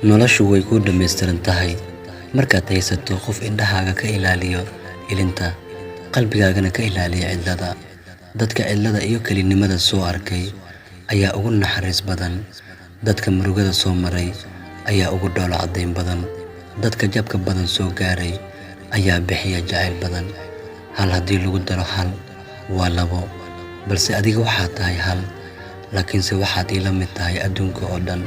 Noloshu way kuu dhammaystiran tahay markaad haysato qof indhahaaga ka ilaaliyo ilinta, qalbigaagana ka ilaaliya cidlada. Dadka cidlada iyo kelinimada soo arkay ayaa ugu naxariis badan. Dadka murugada soo maray ayaa ugu dhoola caddayn badan. Dadka jabka badan soo gaaray ayaa bixiya jacayl badan. Hal haddii lagu daro hal waa labo, balse adiga waxaad tahay hal, laakiinse waxaad iila mid tahay adduunka oo dhan.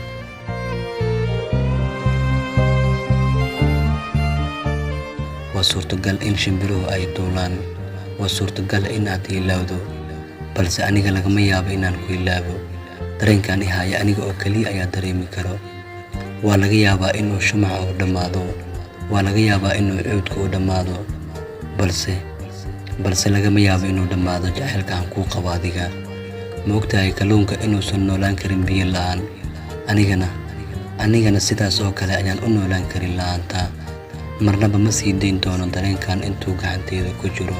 Waa suurtogal in shimbiruhu ay duulaan. Waa suurtogal in aad ilaawdo, balse aniga lagama yaabo inaan ku ilaabo. Dareenkan i haya aniga oo keliya ayaa dareemi karo. Waa laga yaabaa inuu shumaca uu dhammaado. Waa laga yaabaa inuu cuudka uu dhammaado, balse lagama yaabo inuu dhammaado jacaylka aan kuu qabo adiga. Ma ogtahay kalluunka inuusan noolaan karin biyo la'aan? Anigana sidaas oo kale ayaan u noolaan karin la'aanta. Marnaba ma sii dayn doono dareenkan intuu gacantayda ku jiro.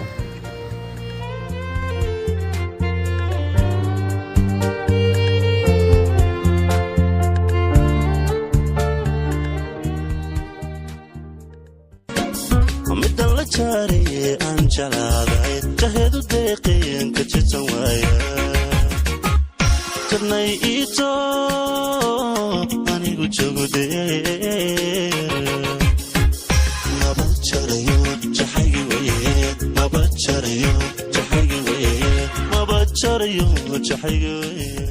Middan la jaariye aan jeclaaday, jaheedu deeqeen ka jirtan waaya, jarnay iito anigu joogudee. Maba jarayo jaxaygi waye, maba jarayo jaxaygi waye, maba jarayo jaxaygi waye.